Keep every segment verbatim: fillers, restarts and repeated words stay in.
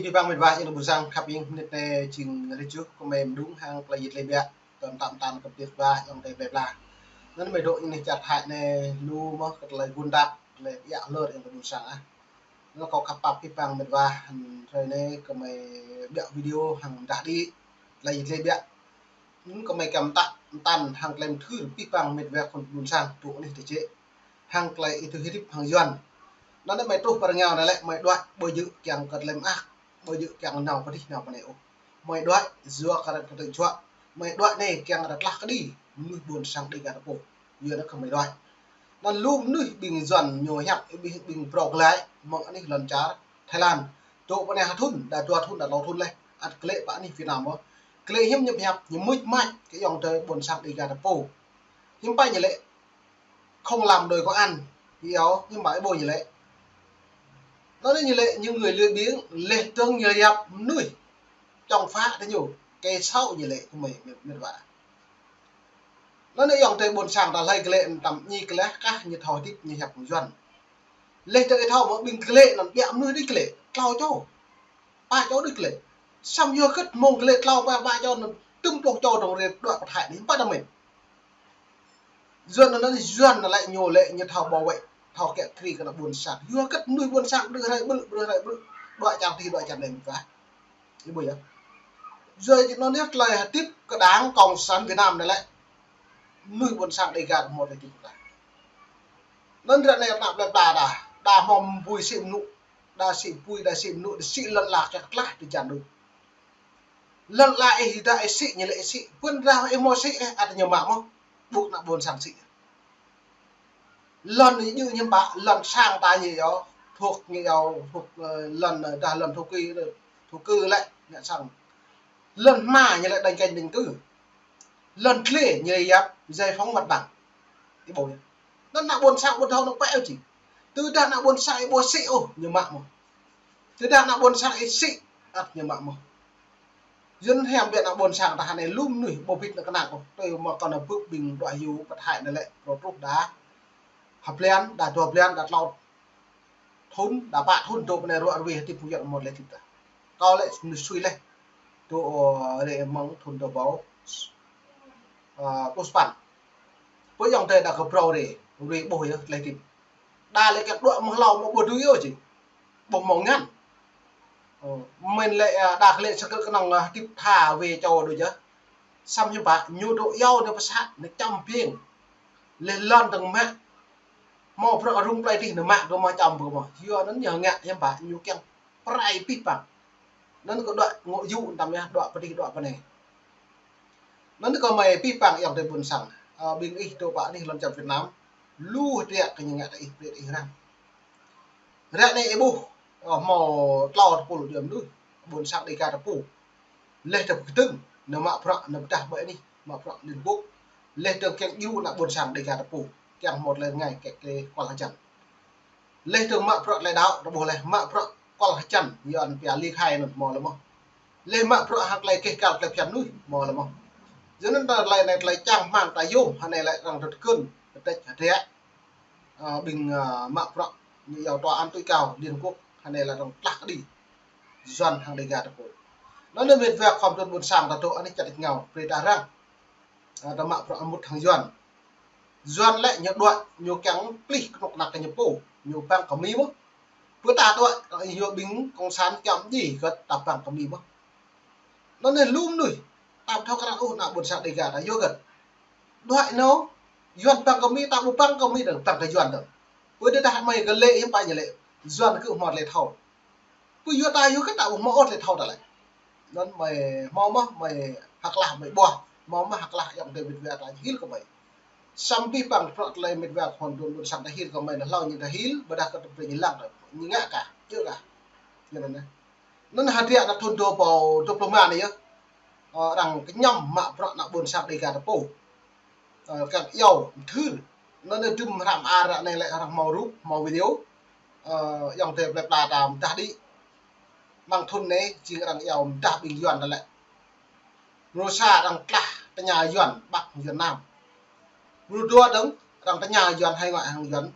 Abih bang mĕt wa ayŏng adơi ƀuôn sang khăp ing, mơnit anai jing rơjuh kơ mơi mơđung hăng tơlơi yit lĕ biă, tơm tăm tăn kơ mơnit wa ayŏng adơi plơi pla. Anŭn mơi dŏ anih čar Thái anai lu mơ̆ kơ tơlơi gun dak, tơlơi ƀiă lơr ayŏng adơi ƀuôn sang ah. Anŭn kâo khăp pap abih bang mĕt wa, hrơi anai kơ mơi ƀiă video hăng dah đĭ tơlơi yit lĕ biă. Anŭn kơ mơi kăm tăk tăn hăng tơlơi mơthưr abih bang mĕt wa khul ƀuôn sang dŏ anih tơčĕ hăng tơlơi ih tŭ hơdip hăng Yuan. Anŭn mơi truh pơ rơngiao anai lĕ mơi đuaĭ ƀu djơ̆ kiăng kơ tơlơi mơak, ƀu djơ̆ kiăng nao pơ dih nao pơ anai ôh. Mơi đuaĭ yua kơ rơ̆t kơtư̆ juă. Mơi đuaĭ anai kiăng rơ̆t tơlơi kơđi mơnuih ƀuôn sang Dega ta pô. Yua anŭn kơ mơi đuaĭ. Anŭn lu mơnuih ƀing Yuan ñu hiăp, ƀing, ƀing phrâo glaĭ mơ̆ng anih lŏn čar Thái Lan. Dŏ pơ anai ha thŭn, đa dua thŭn, đa klâo thŭn laih. Ăt glaĭ pơ anih Việt Nam ôh. Glaĭ hiư̆m ñu hiăp, ñu mưč mač kơ ayŏng adơi ƀuôn sang Dega ta pô. Hiư̆m pă ñu lĕ, không làm đội công an, ñu iâu, hiư̆m pă ih ƀuh ñu lĕ. Anŭn ñu lĕ những người lười biếng, laih dơ̆ng ñu hiăp mơnuih chống phá tơ ñu, kẻ xấu ñu lĕ kơ mơi mĕt wa. Anŭn ayŏng adơi ƀuôn sang ta hlơi glaĭ tăm ñu glaĭ kah ñu thâo hơdip ñu hiăp Yuan. Laih dơ̆ng ih thâo mơ̆ ƀing glaĭ anŭn ƀiă mơnuih đôč glaĭ, klâo čô. Pă čô đôč glaĭ. Samơ̆ yua hơget mơ̆ng glaĭ klâo pă, pă čô anŭn tơm pluh čô dơ̆ng rê đuaĭ pơ Thái anai, pă đah mĕt. Yuan anŭn, Yuan anŭn lĕ ñu lĕ ñu thâo bảo vệ, thâo kiăng kri kơ ană ƀuôn sang. Yua hơget mơnuih ƀuôn sang ƀrư̆ hrơi ƀrư̆, ƀrư̆ hrơi ƀrư̆, đuaĭ čar tih, đuaĭ čar anai mơ̆n ta. Ih ƀuh yơh. Yua anŭn yơh tơlơi hơdip kơ Đảng Cộng sản Việt Nam anai lĕ mơnuih ƀuôn sang Dega ta hmâo tơlơi hơdip ta. Anŭn ră anai ană plơi pla ta, đa hmâo pui sĭ mơnŭ, đa sĭ pui, đa sĭ mơnŭ, đa sĭ lŏn ala čar tơlah tơjan đôč. Lŏn ala ih dah ih sĭ, ñu lĕ ih sĭ. Ƀuôn rah ih hmâo sĭ, ih ăt ñu mă mơ̆. Ƀu ană ƀuôn sang sĭ. Lŏn ñu djơ̆ ñu ƀă, lŏn sang ta ñu iâu, thuộc ñu iâu, thuộc, ơ, lŏn, ơ, dah lŏn thuộc cư, thuộc cư lĕ, ngă sang. Lŏn hma ñu lĕ định canh định cư. Lŏn tlê ñu lĕ yap giải phóng mặt bằng. Ih ƀuh yơh. Anŭn ană ƀuôn sang ƀu thâo anŭn pĕ ôh či. Tơdah ană ƀuôn sang ih ƀu sĭ ôh, ñu mă mơ̆. Tơdah ană ƀuôn sang ih sĭ, ăt ñu mă mơ̆. Yuan hiam biă ană ƀuôn sang ta hơnai lu mơnuih ƀu bit ană kơnang ôh. Tui mơ̆ kâo nao bưp ƀing đuaĭ hyu pơ Thái anai lĕ, phrâo truh đa ha blan, đa dua blan, đa klâo thŭn, đa pă thŭn dŏ pơ anai ruă ruih hơdip hơyŏk mơ̆ lĕ hơdip ta. Kâo lĕ sui laih. Dŏ, ơ, rê mơ̆ng thŭn dua rơbâo, ơ, pluh sapăn. Pơ ayŏng adơi đa kơ phrâo rê, rê ƀuh yơh tơlơi hơdip. Đa lĕ kiăng đuaĭ mơ̆ng hlâo mơ̆ ƀu dưi ôh či. Ƀu hmâo ngăn. Ơ, mơ̆n lĕ, ơ, đa kơ lĕ sa kơ kơnơ̆ng, ơ, hơdip tha wê čô đôč yơh. Samơ̆ hiư̆m pă, ñu dŏ iâu nao pơ să, nao čăm biêng. Laih lŏn dơ̆ng mă. Hmâo bruă rŭng plơi tih nao mă kơ mơ̆ čăm kơ mơ̆. Yua anŭn ñu ngă hiư̆m pă, ñu kiăng pơrai abih bang. Anŭn kơ đuaĭ ngŏ yŭ tăm yơh, đuaĭ pơ dih, đuaĭ pơ anai. Anŭn kơ mơi abih bang ayŏng adơi ƀuôn sang, ơ, ƀing ih dŏ pơ anih lŏn čar Việt Nam, lu hơdră kơ ñu ngă tơ ih, brơi ih răng. Ră anai ih ƀuh, ơ, hmâo klâo tơpul djuai mơnuih ƀuôn sang Dega ta pô. Laih dơ̆ng pơkơdơ̆ng, nao mă bruă, nao pơdah ƀơi anih, mă bruă Liên Hợp Quốc. Laih dơ̆ng kiăng djru ană ƀuôn sang Dega ta pô, kiăng hmâo tơlơi rơngai kĕ kĕ kual hơjăn. Laih dơ̆ng mă bruă tơlơi đaŏ, ta ƀuh laih mă bruă kual hơjăn, Yuan pia ly khai anŭn hmâo lĕ mơ̆. Laih mă bruă hăng tơlơi keh kal tơlơi phiăn mơnuih hmâo lĕ mơ̆. Yua anŭn tơlơi anai tơlơi čang rơmang ta yôm, hơnai lĕ arăng rơ̆t kơn, pơtĕč hơdră. Ơ, ƀing, ơ, mă bruă ñu iâu tòa án tối cao Liên Hợp Quốc, hơnai lĕ arăng tlah kơđi Yuan hăng Dega ta pô. Anŭn mĕt wa khua mơtrun ƀuôn sang ta dŏ anih čar tač rơngiao, brơi ta răng. Ơ, ta mă bruă mŭt hăng Yuan. Yuan lĕ ñu đuaĭ, ñu kiăng plih kơnuk kơna kơ ñu pô, ñu păng kơ Mi mơ̆. Pơ ta đuaĭ, ơ, yua ƀing cộng sản kiăng djai kơ ta păng kơ Mi mơ̆. Anŭn anai lu mơnuih, ta ƀu thâo krăn ôh ană ƀuôn sang Dega ta yua hơget. Đuaĭ nao, Yuan păng kơ Mi, ta ƀu păng kơ Mi dơ̆ng, păng kơ Yuan dơ̆ng. Pơ tơdah mơi kơ lĕ hiư̆m pă ñu lĕ, Yuan kơ hmâo tơlơi thâo. Pơ yua ta yua kơ ta ƀu hmâo ôh tơlơi thâo ta lĕ. Anŭn mơi hmâo mơ̆, mơi hơklah mơi ƀuah, hmâo mơ̆ hơklah ayŏng adơi mĕt wa ta hil kơ mơi. Samơ̆ abih bang bruă tơlơi mĕt wa khua mơtrun ƀuôn sang ta hil kơ mơi, nao hlâo ñu ta hil, ƀôdah kơ tơbrơi ñu lăng ta, ñu ngă kah, čư̆ kah. Yua anŭn anai. Anŭn hơdră ană thŭn dua rơbâo dua pluh rơma anai yơh. Ơ, arăng kơñăm mă bruă ană ƀuôn sang Dega ta pô. Ơ, kiăng iâu mơthưr. Anŭn anai dŭm hră mơar ră anai lĕ arăng hmâo rup, hmâo video. Ơ, ayŏng adơi plơi pla ta pơdah đĭ. Mơ̆ng thŭn anai jing arăng iâu pơdah ƀing Yuan ta lĕ. Mrô sa arăng tlah tơña Yuan Bắc, Yuan Nam. Mrô dua dơ̆ng arăng tơña Yuan hải ngoại hăng Yuan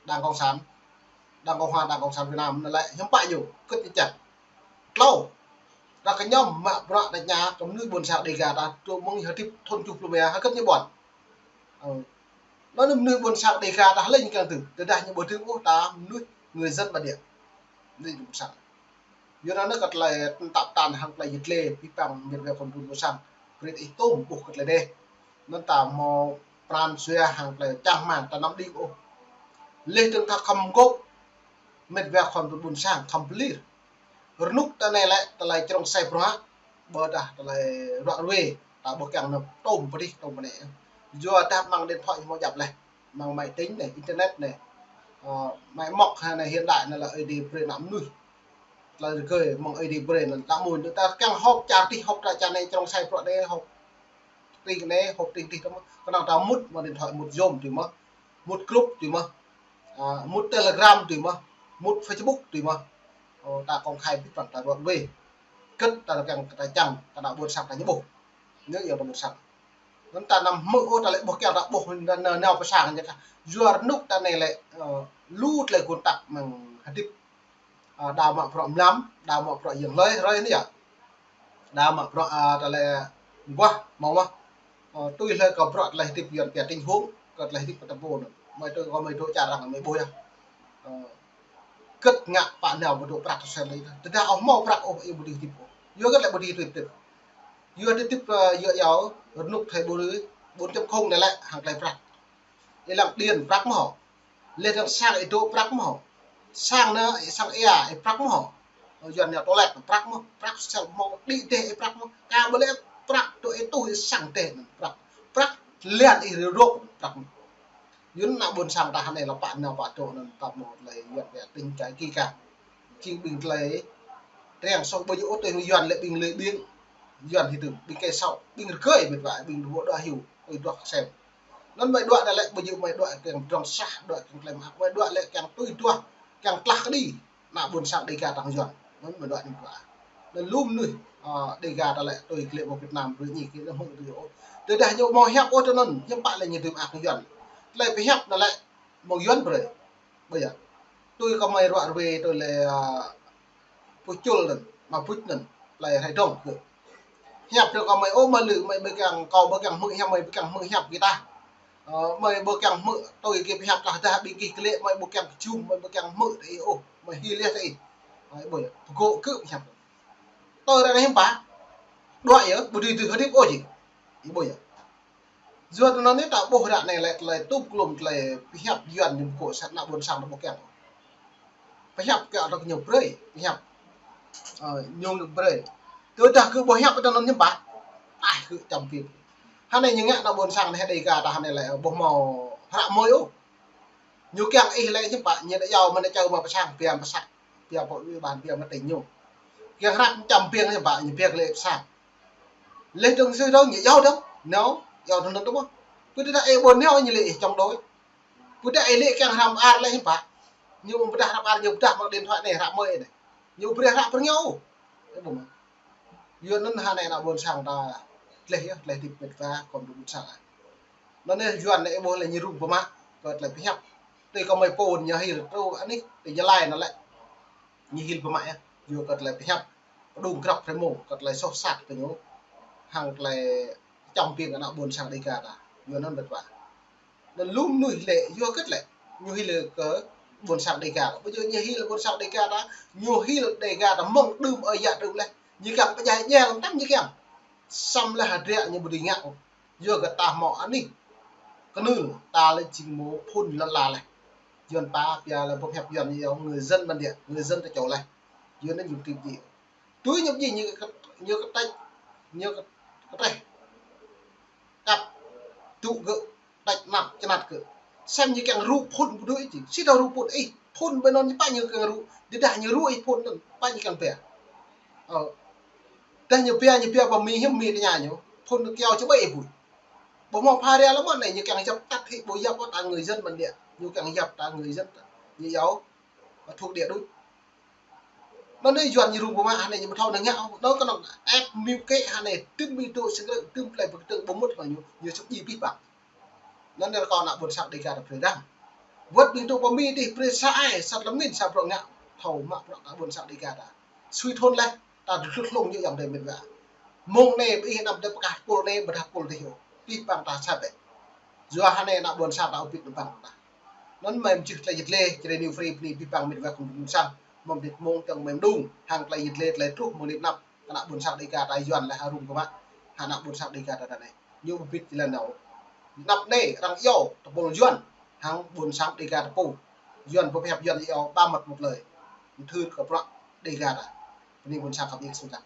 Đảng Cộng sản, Đảng Cộng hòa, Đảng Cộng sản Việt Nam anŭn lĕ hiư̆m pă ñu, hơget ñu čang. Klâo. Ră kơ ñu mă bruă tơña kơ mơnuih ƀôn sang Dega ta, tŭ mơ̆ng hơdip thun tơjuh pluh mia, hơget ñu ƀuăn. Ơ. Anŭn mơnuih ƀôn sang Dega ta lĕ ñu kiăng tŭ. Tơdah ñu ƀu tŭ ôh ta mơnuih người dân bản địa. Mơnuih ƀôn sang. Yua anŭn kơ tơlơi tơnap tap hăng tơlơi yit lĕ, pĭ păng mĕt wa khul ƀôn sang. Brơi ih tŭm ƀuh kơ tơlơi dêh. Anŭn ta hmâo pran jua hăng tơlơi čang rơmang ta anăm đing ôh. Lĕ tơ̆ng ta khŏm gŏp mĕt wa khul ƀôn sang khŏm pơlir. Rơnŭk ta anai lĕ tơlơi črông sai bruă, ƀôdah tơlơi ruă ruê, ta ƀu kiăng nao tŭm pơdih tŭm pơnĕ. Yua dah mơ̆ng điện thoại hmâo djăp laih. Mơ̆ng máy tính anai, internet anai. Ơ, máy móc anai hiện đại anai lĕ Ơi Adai brơi ană mơnuih. Tơlơi rơgơi mơ̆ng Ơi Adai brơi anŭn ta mơ̆n ta kiăng họp čar tih, họp ta čar anai črông sai bruă anai, họp tring anai, họp tring tih tơ̆ mơ̆n. Kơnơ̆ng ta mŭt mơ̆ng điện thoại, mŭt Zoom tui mơ̆n. Mŭt group tui mơ̆n. Ơ, mŭt Telegram tui mơ̆n. Mŭt Facebook tui mơ̆n. Ơ, ta công khai pĭ păng ta ruă ruê. Hơget ta kiăng kơ ta čang, kơ ană ƀôn sang ta ñu ƀuh. Ñu yua ta ƀôn sang. Anŭn ta anăm hmư̆ ôh, ta lĕ ƀu kiăng ta ƀuh nao, nao, nao pơ sang ñu kah. Yua rơnŭk ta anai lĕ, ơ, lu tơlơi gun tăk mơ̆ng hơdip. Ơ, đa mă bruă mlam, đa mă bruă yơ̆ng hlơi, hrơi anai yơh. Đa mă bruă, ơ, tơlơi ƀuah, hmâo mơ̆n. Ơ, tui hlơi kơ bruă tơlơi hơdip Yuan pia tình huống, kơ tơlơi hơdip kơ ta ƀuh anŭn. Mơi tui kơ mơi dŏ čar arăng mơi ƀuh yơh. Ơ, hơget ngă pă nao ƀu dŏ prăk tơsem lĕ. Tơdah ôh hmâo prăk ôh, ih ƀu dưi hơdip ôh. Yua hơget lĕ ƀu dưi hơdip. Yua hơdip, ơ, yua yua, rơnŭk thai ƀu dưi, bốn chấm không anai lĕ hăng tơlơi prăk. Ih lăng điện prăk mơ̆n hŏ. Lĕ dơ̆ng sang ih dŏ prăk mơ̆n hŏ. Sang anai, ih sang ia, ih prăk mơ̆n hŏ. Ơ, Yuan ñu toilet prăk mơ̆n, prăk sel mơ̆n, đĭ dêh ih prăk mơ̆n. Kơ ƀu lĕ prăk dŏ ih tui sang dêh anŭn prăk. Prăk lian ih rơ̆k prăk mơ̆n. Yua anŭn ană ƀôn sang ta anai lĕ pă nao pă dŏ anŭn ta hmâo tơlơi Yuan pia tình trạng kỳ căng. Jing ƀing tơlơi triăng soh ƀu djơ̆ ôh tui Yuan lĕ ƀing lĕ ƀing Yuan hơdôm, ƀing kơ sŏ, ƀing rơgơi mĕt wa, ƀing rơbô đua hyu, ƀing đua sem. Anŭn mơi đua anai lĕ ƀu djơ̆ mơi đua kiăng drŏng sah, đua kiăng tơlơi mơak, mơi đua lĕ kiăng tui đua, kiăng tlah kơđi. Ană ƀôn sang Dega ta hăng Yuan. Anŭn mơi đua anai đua. Anŭn lu mơnuih, ơ, Dega ta lĕ tui kơ lĕ ƀơi Việt Nam, brơi ñu kơ lĕ hmư̆ tui ôh. Tơdah ñu hmâo hiăp ôh tui anŭn, hiư̆m pă lĕ ñu dưi mơak hăng Yuan. Tơlơi pơhiăp anai lĕ mơ̆ng Yuan brơi. Ƀu djơ̆. Tui kơ mơi ruă ruê tui lĕ, ơ, Pơčul anŭn, mă buč anŭn, tơlơi rai dong gơ̆. Hiăp tui kơ mơi ôh mă lư, mơi ƀu kiăng, kâo ƀu kiăng hmư̆ hiăp, mơi ƀu kiăng hmư̆ hiăp gih tah. Ơ, mơi ƀu kiăng hmư̆ tui gih pơhiăp tah, tơdah ƀing gih kơ lĕ, mơi ƀu kiăng kơjum, mơi ƀu kiăng hmư̆ tơ ih ôh, mơi hil yơh tơ ih. Mơi ƀu djơ̆, pơgŏ gơ̆ pơhiăp. Tui ră anai hiư̆m pă? Đuaĭ yơh, ƀu dưi dưi hơdip ôh jing. Ih ƀu djơ̆. Yua tui anŭn anai ta ƀuh ră anai lĕ tơlơi tŭm klum tơlơi pơhiăp Yuan ñu pơkŏ sat ană ƀôn sang ta ƀu kiăng. Pơhiăp kơ arăng ñu brơi, pơhiăp. Ơ, ñu brơi. Tơdah gơ̆ ƀu hiăp tui anŭn hiư̆m pă. Tah gơ̆ čăm pĭt. Hơnai ñu ngă ană ƀôn sang anai Dega ta hơnai lĕ ƀu hmâo hră mơi ôh. Ñu kiăng ih lĕ hiư̆m pă, ñu đa iâu mơ̆n čơ mă pơ sang, pia mă pơ sang, pia pơ ủy ban, pia mă tỉnh ñu. Kiăng hră čăm biêng hiư̆m pă, ñu biêng lĕ pơ sang. Lĕ dơ̆ng sui dơ̆ng ñu iâu dơ̆ng, nao, iâu dơ̆ng dơ̆ng tơmơ̆. Pơdah ih ƀu nao ñu lĕ ih chống đối. Pơdah ih lĕ kiăng hră mơar lĕ hiư̆m pă. Ñu pơdah hră mơar, ñu pơdah mă điện thoại anai hră mơi anai. Ñu brơi hră pơ ñu. Ih ƀu mă. Yua anŭn hơnai ană ƀôn sang ta tlaih yơh, tlaih hơdip mĕt wa, khul ƀôn sang. Anŭn anai Yuan anai ih ƀuh lĕ ñu rŭng pơmă kơ tơlơi pơhiăp. Tui kơ mơi pô ñu hil truh anih, tui Gia Lai anŭn lĕ. Ñu hil pơmă yơh, yua kơ tơlơi pơhiăp. Pơdŏng krăp hrơi mông, kơ tơlơi soh sat kơ ñu. Hăng tơlơi čăm biêng ană ƀôn sang Dega ta. Yua anŭn mĕt wa. Anŭn lu mơnuih lĕ, yua hơget lĕ. Ñu hil kơ ƀôn sang Dega. Ƀu djơ̆ ñu hil ƀôn sang Dega ta, ñu hil Dega ta mơ̆ng đưm ơi yă đưm laih. Ñu kiăng pơdjai djai lăm tăm ñu kiăng. Samơ̆ lĕ hơdră ñu ƀu dưi ngă. Yua kơ ta hmâo anih. Kơnưl ta lĕ jing hmâo phŭn lăn la laih. Yuan pă pia lĕ pơhiăp Yuan ñu iâu người dân bản địa, người dân ta čô laih. Yua anŭn ñu tip djai. Tui ñu djai ñu kơ, ñu kơ tĕč, ñu kơ, kơ tĕč. Kăp, tŭ gơ̆, tĕč năp, čơnăt gơ̆. Sem ñu kiăng rŭ phŭn ƀu dưi či. Si tơdah rŭ phŭn ih, phŭn ƀơi anŭn ñu pă ñu kiăng rŭ. Tơdah ñu rŭ ih phŭn anŭn, pă ñu kiăng pia. Ơ. Tơdah ñu pia, ñu pia pơ Mi hiư̆m Mi tơña ñu. Phŭn kiaŏ čơƀai ih ƀuh. Ƀu hmâo pha ria lăm anai ñu kiăng yap tăt hĭ ƀu yap ta người dân bản địa. Ñu kiăng yap ta người dân ta. Ñu iâu. Thuộc địa đuč. Anŭn anai Yuan ñu rŭng pơmă hơnai ñu ƀu thâo nao ngă. Anŭn kơnơ̆ng ĕp mĭu kĕ hơnai tŭm mĭu dŏ sơngơ̆ tŭm tơlơi pơkơtơ̆ng ƀu mŭt hăng ñu. Ñu sŭk djai pĭ păng. Anŭn anai rơkâo ană ƀôn sang Dega ta brơi dơ̆ng. Wơ̆t ƀing dŏ pơ Mi dih brơi sa ai, sat lăm min sa bruă ngă. Thâo mă bruă ană ƀôn sang Dega ta. Sui thun laih, ta dlŭt hlung ñu yŏng dêh mĭt wa. Mơ̆ng anai ƀu ih anăm dêh pơkah pul anai, ƀôdah pul dih ôh. Pih pang ta sat dêh. Yua hơnai ană ƀôn sang ta ƀu ƀĭt anăm pang ta. Anŭn mơ̆ng jih tơlơi yit lĕ, Jrai New Free bơni pih pang mĭt wa kơ ƀôn sang. Mơ̆ng dit mơ̆ng tơ̆ng mơ̆ng đung, hăng tơlơi yit lĕ, tơlơi truh mơ̆ng dit anăp. Ană ƀôn sang Dega ta Yuan lĕ harum kơ mă. Ană ƀôn sang Dega ta anai. Ñu ƀu ƀĭt jơlan nao. Anăp anai, arăng iâu, tơpul Yuan. Hăng ƀôn sang Dega tơpul. Yuan pơhiăp Yuan iâu, ba măt mơ̆t lơi. Mơthưr kơ prăk Dega ta. Bơni ƀôn sang khăp ing sung tak.